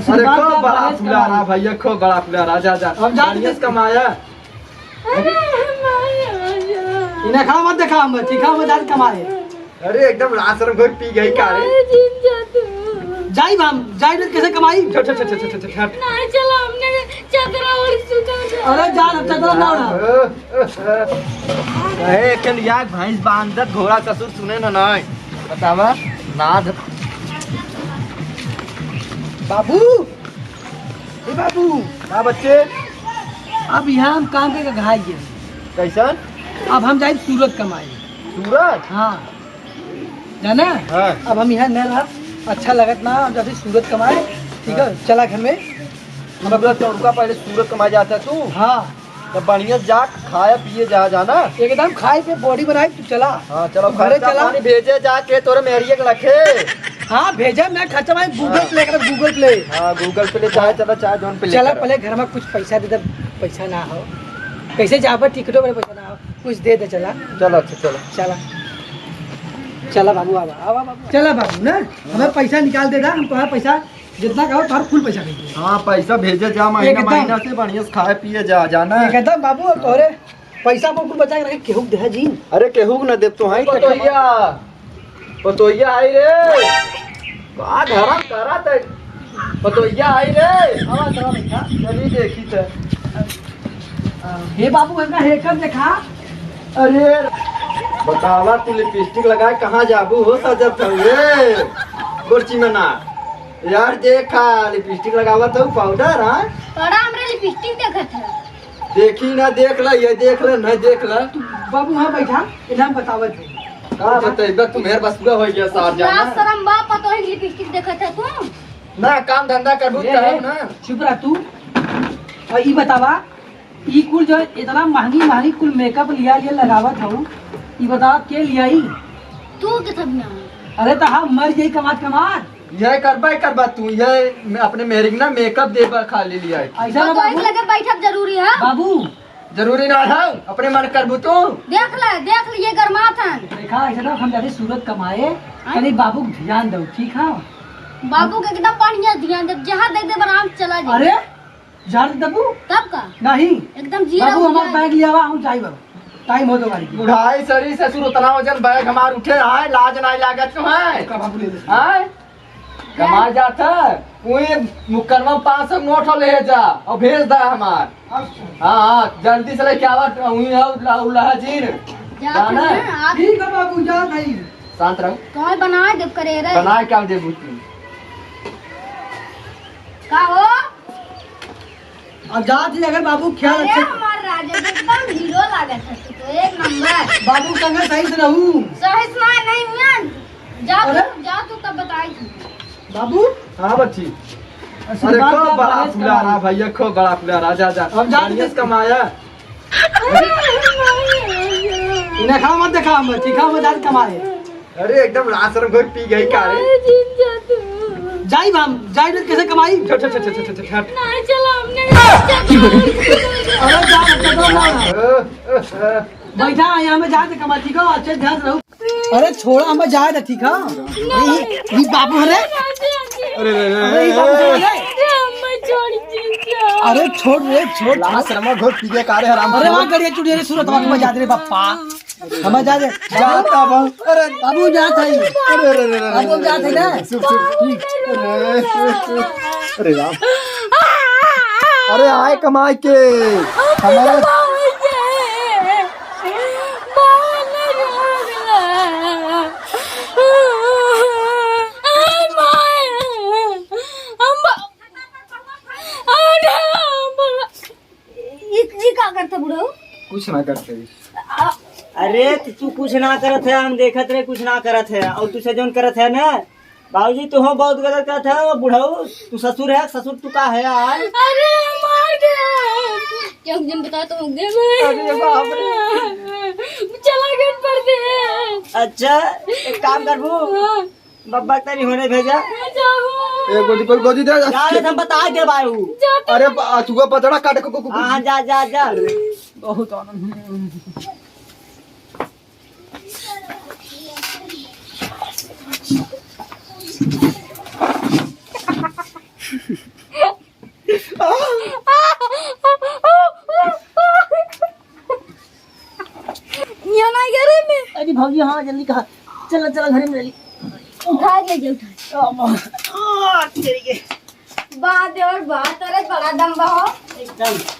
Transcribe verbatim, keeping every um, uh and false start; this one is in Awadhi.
अरे, आशीर्वाद खूब बा, बड़ा भैंस फुला कमाए। रहा भैया, खूब बड़ा फुला रहा। जा, जा। हम जान बढ़िया से कमाया। अरे, माया, माया। इन्हें खड़ा मत देखा हम, ठीक है, हम जान कमाए। अरे, एकदम लाज शर्म घोर पी गई का रे? माया, जिन जा तू। जाई हम, जाई तो कैसे कमाई? छोड़, छोड़, छोड़। नहीं, चला, हमने चदरा और सूता था। अरे, जान, हम चदरा ना उड़ा। अरे, अरे, अरे। कहे के लिया भैंस बांधत घोड़ा ससुर सुने न नाय। बतावा, नाद। बाबू, ए बाबू। हाँ बच्चे। अब यहाँ हम काम करके घाई गए। कैसन? अब हम जाए सूरत कमाए। सूरत? हाँ। जाना? हाँ। अब हम यहाँ न रह, अच्छा लगत ना, अब जैसे सूरत कमाए, ठीक है, हाँ। चला घर में। सूरत तो रुका, पहले सूरत कमाए जाता तू। हाँ। तो बढ़िया से जा, खाए पिए जा, जाना। एकदम खाए पे बॉडी बनाए, तू चला। हाँ, चलो, तू घरे खर्चा चला। पानी भेजे जाके तोरे मेहरिये के लखे। हाँ, भेजे, मैं खर्चा पानी Google हाँ। Pay कर, Google Pay। हाँ, Google Pay ले, चाहे चला, चाहे जौन पे ले चला, करा। पहले घर में कुछ पैसा दे दे, पैसा ना हो। कैसे जाबा, टिकटो पर पैसा ना हो, कुछ दे दे, चला। चलो, अच्छा, चलो। चला। चला बाबू, आवा, आवा बाबू। चला बाबू, ना, हमें पैसा निकाल दे दा, हम तुम्हारा पैसा जितना कहो, तार फुल पैसा भेज दे। हाँ, पैसा भेजे जा महीना एकदम। महीना से, बढ़िया से खाए पिए जा, जाना। एकदम बाबू, अब तोरे पैसा को कुल बचा के रखे, केहू के देहा जी। अरे, केहू के ना देब तो, हाँ, पतोहिया, पतोहिया आई रे। का धरम करा तै? पतोहिया आई रे। आवा, आवा, बैठा। चली देखी त। हे बाबू, इनका हेकर देखा। अरे, बतावा, तू लिपस्टिक लगाए कहाँ जाबू हो, सजत हवे? गोरची में ना। यार, देखा, लिपस्टिक लगावत हऊ, पाउडर, हाँ? बड़ा हमरे लिपस्टिक देखत है। देखी ना, देख ला, ये देख ला, नहीं देख ला। तू बाबू, हाँ, बैठा, इन्हें हम बतावत है। का बतइबा, तू मेहर बसुआ हो गया, सार जाना। लाज शरम बा, पतोही लिपस्टिक देखत है तू? ना, काम धंधा करबू ए, तब ए, ना। चुप रह तू। और ई बतावा, ई कुल जो इतना महंगी महंगी कुल मेकअप लिया, लिया लगावत हऊ, ई बतावा के लियाई? तू के सब ना। अरे तो हम मर जाई कमात कमात। यह करबा ही करबा तू, यह अपने मेहरी के ना मेकअप देबा खाली लियाई। ऐसा ना तो बाबू। एक लगे बैठब जरूरी है। बाबू। जरूरी ना है, अपने मन करबू तू। देख ले, देख ले, ये गरमात हन। देखा, ऐसा ना हम जाते सूरत कमाए, हाँ? तनी बाबू के ध्यान दो, ठीक है? बाबू के एकदम बढ़िया ध्यान दे, जहर दे दे, आराम से चला जाए। अरे, झाड़ दे देबू? तब का? नहीं। एकदम जीरा बाबू, हमार उठा बैग लियावा, हम जाई बाबू। टाइम हो तो गाड़ी की। बुढ़ाई सरी ससुर, उतना वजन बैग हमार उठे आए, लाज नाई लागत तो है। का बाबू ले ले। आए? कमाए जात है, वही मुक्करमा पाँच सौ नोट हो ले जा और भेज दा हमार। अच्छा। हाँ, हाँ, जल्दी से लेके आवा, वही है उला-, उलाहा जीन। जात जाना? है, आप ठीक है बाबू, जात है। शांत रहो। कौन बनाए देब करे रे? बनाए क्या देबू तू? का हो? अब जात ही अगर बाबू ख्याल अरे अच्छे हमार राजा एकदम हीरो लागत है तू तो, एक नंबर। बाबू संगे सही से रहू। सही से ना नहीं हुआ। जा अरे? तू, जा तू तब बताई तू। बाबू? हाँ बच्ची। अरे आशीर्वाद खूब बा, बड़ा बढ़िया फुला कमाई। रहा भैया, खूब बड़ा फुला रहा, जा, जा। अब जा बढ़िया तू से कमाया। इन्हें खड़ा मत देखा हम, ठीक है, हम जा कमाए। अरे एकदम लाज शरम घोर पी गई का रे? अरे जिन जा तू। जाई हम, जाई तो कैसे कमाई? छोड़, छोड़, छोड़, छोड़, छोड़, छोड़। नहीं, चलो, हमने अरे जा, जा, जा, जा। अ, अ, अ। बैठा है यहाँ में, जाते कमा, ठीक है, अच्छे ध्यान से रहो। अरे छोड़ा, हमें जाए दे, ठीक है? नहीं, ये बाबू है रे। अरे, अरे, अरे, अरे, ये बाबू है रे। अरे, हमें छोड़ दीजिए। अरे छोड़ रे, छोड़, लाज शरम घोर पी गया का रे, हराम अरे वहाँ खोर। गड़िया चुड़िया रे, सूरत वहाँ में जाते रे, पप्पा। हमें जा दे। जाता बा। अरे। बाबू जात है। अरे, अरे, अरे, अरे, बाबू जात है ना? चुप, चुप। अरे, अरे राम। अरे, आए कमाई के। हमारा ई, ई का करत है बुढ़ऊ? कुछ ना करत है। अरे, त तू कुछ ना करत है, हम देखत रहे कुछ ना करत है, और तू से जौन करत है ना, बाबूजी, तू हो बहुत गलत करत है, वो बुढ़ऊ, तू ससुर है, ससुर तू का है यार? अरे, मार दे। क्यों जन बता तो हो गए। अरे बाप रे। चला गए परदेस। अच्छा, एक काम करबू? हाँ। बब्बा तेरी होने भेजा। जाओ। ए, गोदी पर गोदी दे। जा रे, हम बता दे बाबू। जा तो। अरे, बा-, अथुआ पतड़ा काट को, को, को, हाँ, जा, जा, जा। अरे, बहुत आनंद। यहाँ नहीं करे में। अरे भौजी, हाँ, जल्दी कहा। चल, चल, घर में ले ली। उठा ले, जा, उठा। अम्मा। आ, तेरी के। बा देवर बा, तोरे बड़ा दम बा हो। एकदम।